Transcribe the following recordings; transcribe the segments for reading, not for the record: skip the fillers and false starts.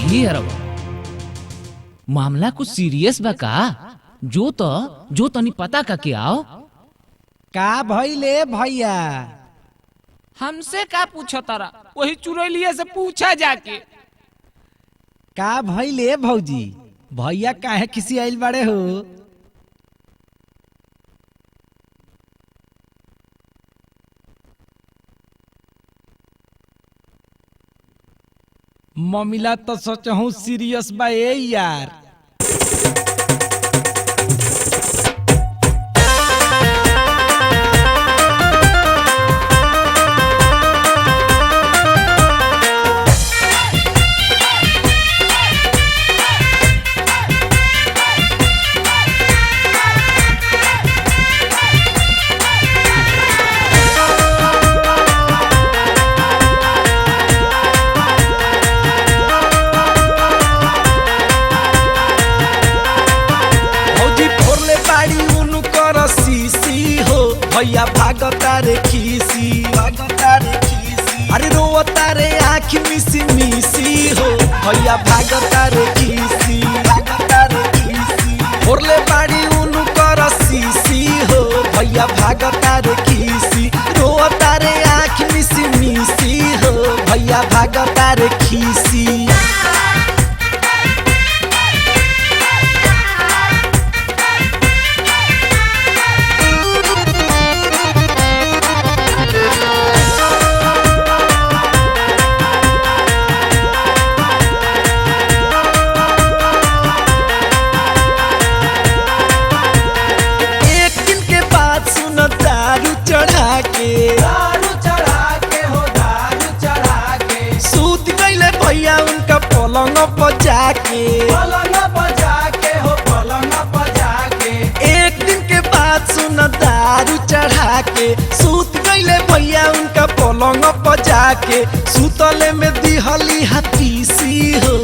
हे अरब, मामला कुछ सीरियस बा का? जो तो जो तनी पता का के आओ। का भइले भैया? हमसे का पूछो तारा, वही चुड़ैलिया से पूछा जाके। का भइले भौजी? भैया काहे खिसी आइल बाड़े हो? ममिला तो सोचहूँ सीरियस बा ए यार। भौजी फोड़ले बाड़ी उनु कर सीसी हो, भैया भागता रे खीसी, भागता रे खीसी। अरे रोवता रे आँख मिसी मिसी हो, भैया भागता रे खीसी, भागता रे खीसी। फोड़ले बाड़ी उनु कर सीसी हो, भैया भागता रे खीसी, रोवता रे आँख मिसी मिसी हो, भैया भागता रे खीसी। एक दिन के बाद सुन दारू चढ़ा के, दारू चढ़ा के हो, दारू चढ़ा के सूत गईले भैया उनका पलंग बजा के, पलंग बजा के हो, पलंग बजा के। एक दिन के बाद सुन दारू चढ़ा के सूत गईले भैया उनका पलंग बजा के, सुतले में दिहली हतीसी हो,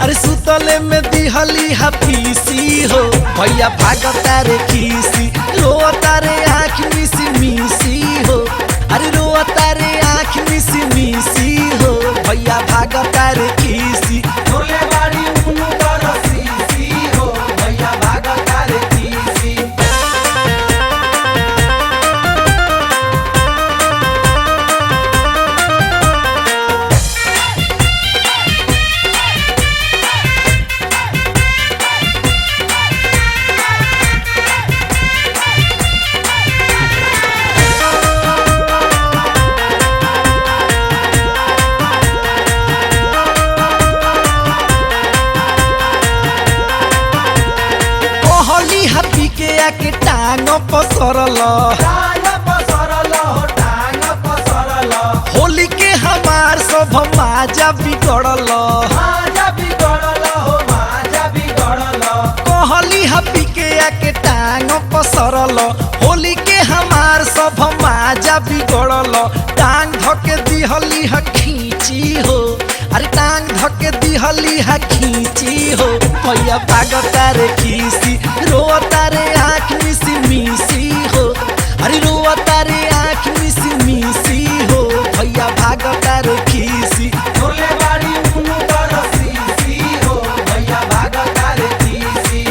अरे सुतले में दिहली हतीसी हो, भैया भागता रे खीसी, रोता रे आँख मिसी मिसी हो, अरे रोता रे आँख मिसी मिसी हो, भैया भागता रे खीसी। छोले बाड़ी उनु कर सीसी हो, भैया भागता रे खीसी। कहली हाथी के आके टांग पसरल, टांग पसरल हो, टांग पसरल। होली के हमार सब माजा बिगड़ल, माजा बिगड़ल हो, माजा बिगड़ल। कहली हाथी के आके टांग पसरल, होली के हमार सब माजा बिगड़ल, टांग धके दिहली ह खींची हो, अरे टांग धके दिहली ह खींची हो, भैया भागता रे खीसी, रोता रे आँख मिसी मिसी हो, अरे रोता रे आँख मिसी मिसी हो, भैया भागता रे खीसी। छोले बाड़ी उनु कर सीसी हो, भैया भागता रे खीसी।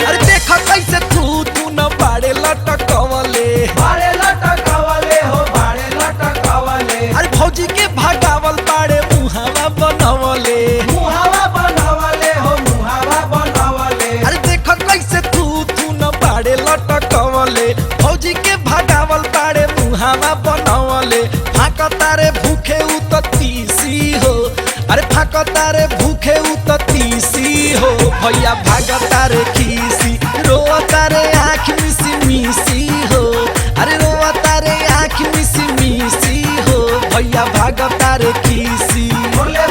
अरे देख कैसे तू तू न बाड़े लटकवले, बाड़े लटकवले हो, बाड़े लटकवले। अरे भौजी के भगावल बाड़े मुहावा बनवले, मुहावा बनवले हो, मुहावा बनवले। अरे देख कैसे तू तू न बाड़े लटकवले, भौजी के भगावल बाड़े मुहावा बनवले, फाकता रे भूखे उ त तीसी हो, अरे फाकता रे भूखे उ त तीसी हो, भैया भागता रे खीसी, रोता रे आँख मिसी मिसी हो, अरे रोता रे आँख मिसी मिसी हो, भैया भागता रे खीसी। छोले